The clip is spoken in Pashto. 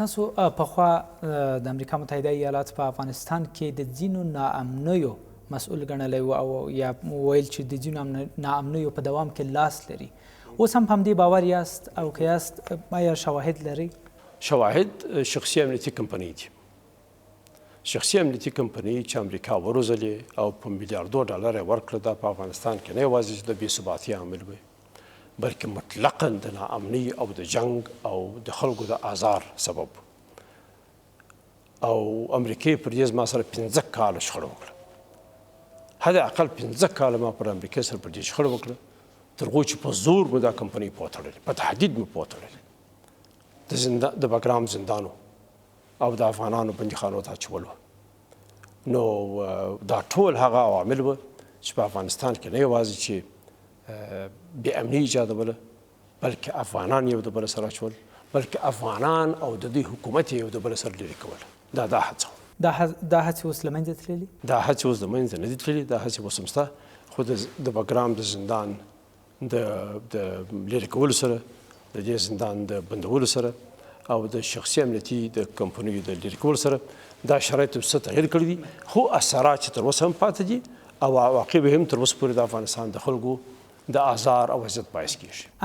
تاسو پخوا د امریکا متحده ایالات په افغانستان کې د ځینو ناامنیو مسؤل ګڼلی و او یا ویل چې د ځینو ناامنیو په دوام کې لاس لري. اوس هم په همدې باور یاست او که یاست، آیا شواهد لرئ؟ شواهد شخصي امنیتي کمپنۍ دي. شخصي امنیتي کمپنۍ چې امریکا وروزلې او په میلیاردو ډالر یې ورکړه، دا په افغانستان کې نه یوازې چې د بې ثباتۍ عامل وي، بلکې مطلقاً د ناامنۍ او د جنګ او د خلکو د آزار سبب. او امریکې پر دې زما سره 5 کاله شخړه وکړه، حد اقل 5 کاله ما پر امریکې سره پر دې شخړه وکړه، تر هغو چې په زور مو دا کمپنۍ پوتړلې، په تهدید مو پوتړلې، د بګرام زندانو او د افغانانو بندیخانو ته اچولو. نو دا ټول هغه عوامل و چې په افغانستان کې نه یوازې چې بې امني ایجادوله، بلکې افغانان یو د بل سره اچول، بلکې افغانان او د دوی حکومت یې یو د بل سره لرې کول. دا هڅه وه. دا هڅې اوس له منځه تللي؟ دا هڅې اوس له منځه نه دي تللي، دا هڅې اوس هم شته، خو د بګرام د زندان د لرې کولو سره، د دې زندان د بندولو سره او د شخصي امنیتي د کمپنیو د لرې کولو سره دا شرایط څه تغیر کړي دي، خو اثرات چې تر اوسه هم پاتې دي او عواقب هم تر اوسه پورې د افغانستان د خلکو د آزار او اذیت باعث کیږي.